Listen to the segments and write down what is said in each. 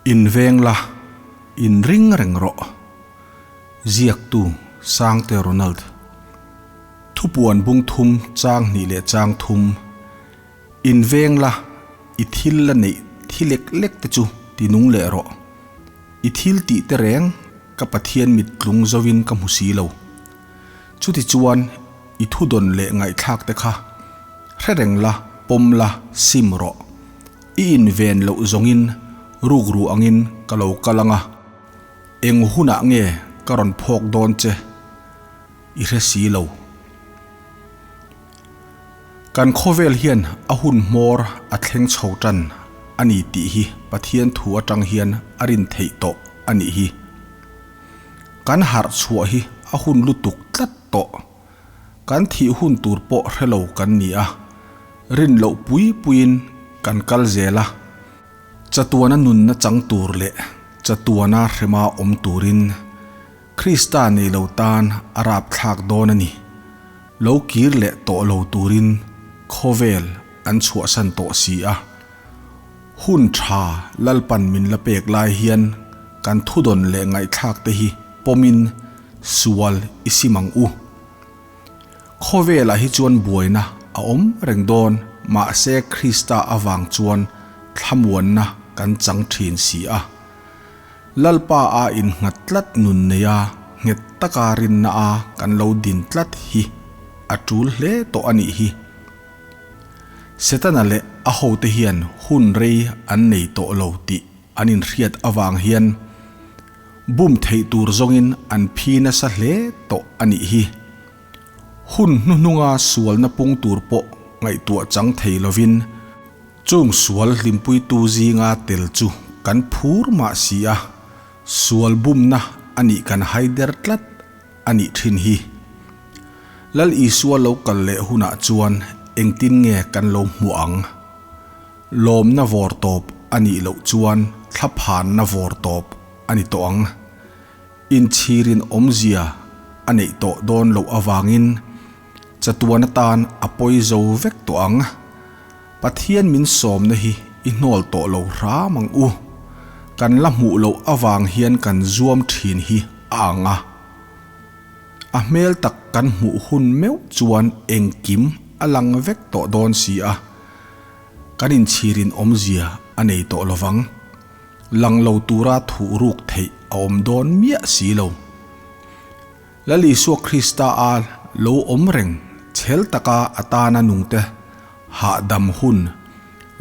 Inveng la, inring reng rawh. Ziaktu, Sangte Ronald. Thupuan bung thum chang hnih leh chang thum. Inveng la, i thil la neih thi lek lek te chu ti nung leh rawh. I thil tih te reng ka Pathian mit tlung zovin ka hmu si lo. Chutichuan i thudawn leh ngaihthlak te kha hre reng la, pawm la, sim rawh. I inven loh zawngin rukru angin ka lo kal ang a, eng hunah nge ka rawn phawk dawn che i hre si lo. Kan khawvel hian a hun hmawr a thleng chho tan a ni tih hi Pathian thu atang hian a rin theih tawh a nih hi. Kan harh chhuah hi a hun lutuk tlat tawh. Kan thih hun tur pawh hre lo kan ni a, rin loh pui puiin kan kal zel a. Chatuana nunna chang tur leh chatuana hrema awm turin Krista nei lo tan a rapthlak dawn a ni. Lo kir leh tawh lo turin khawvel an chhuahsan tawh si a. Hun tha Lalpan min la pek lai hian kan thudawn leh ngaihthlak te hi pawmin sual i sim ang u. Khawvelah hi chuan buaina a awm reng dawn, mahse Krista avang chuan thlamuanna kan chang thin si a. Lalpa a innghat tlat nun neia nghet taka rinna a kan lo din tlat hi a tul hle tawh a nih hi. Setana leh a hote hian hun rei an nei tawh lo tih an inhriat avang hian bum theih tur zawngin an phi nasa hle tawh a nih hi. Hun hnuhnunga sualna pung tur pawh ngaihtuah chang thei lovin chung sual hlimpuitu zinga tel chu kan phur mah si a, sual bumna a nih kan haider tlat a nih thin hi. Lal Isua lo kal leh hunah chuan engtin nge kan lo hmuh ang? Lawmna vawr tawp a nih loh chuan thlaphanna vawr tawp a ni tawh ang. Inchhirin awmzia a neih tawh dawn loh avangin chatuan atan a pawi zo vek tawh ang. Pathian min sawmna hi i hnawl tawh lo hram ang u. Kan la hmuh loh avang hian kan zuam thin hi a ang a. A hmel tak kan hmuh hun meuh chuan engkim a lang vek tawh dawn si a, kan inchhirin awmzia a nei tawh lovang. Lang lo tura thuh ruk theih a awm dawn miah si lo. Lal Isua Krista a lo awm reng chhel taka a tana nungte hahdam hun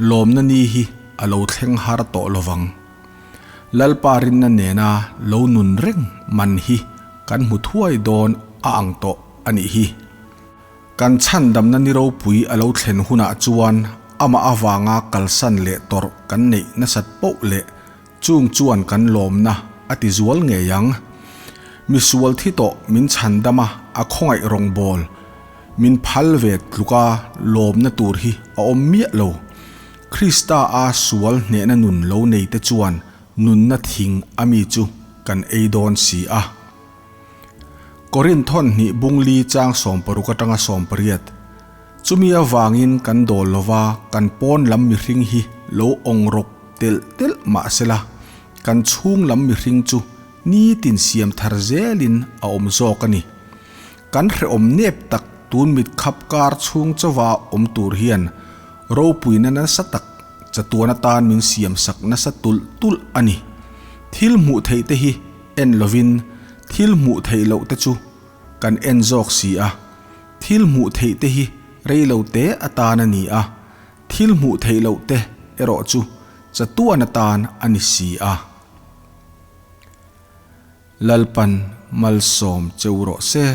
lawmna ni hi a lo thleng har tawh lovang. Lalpa rinna nena lo nun reng man hi kan hmu thuai dawn a ang tawh a nih hi. Kan chhandamna ni ropui a lo thlen hunah chuan amah avanga kalsan leh tawrh kan neih nasat poh leh Chung chuan kan lawmna a ti zual ngei ang. Misual thi tawh min chhandam a, a khawngaih rawngbawl min phal ve tluka lawmna tur hi a awm miah lo. Krista a sual hnehna nun lo nei te chuan nunna thing a mi chu kan ei dawn si a. Korinth hawn hnih bung li chang 60 atanga 80. Chumi avangin kan dawl lova kan pawn lam mihring hi lo awng rawk telh telh mah sela, kan chhung lam mihring chu nitin siam thar zelin a awm zawk a ni. Kan hrehawm nep tak tun mit khap kar chhung chawa awm tur hian ropuina nasa tak chatuan atan min siam sak nasa tulh tulh a ni. Thil hmuh theih te hi en lovin thil hmuh theih loh te chu kan en zawk si a. Thil hmuh theih te hi rei lo te atan a ni a, thil hmuh theih loh te erawh chu chatuan atan a ni si a. Lalpan malsawm cheu rawh se.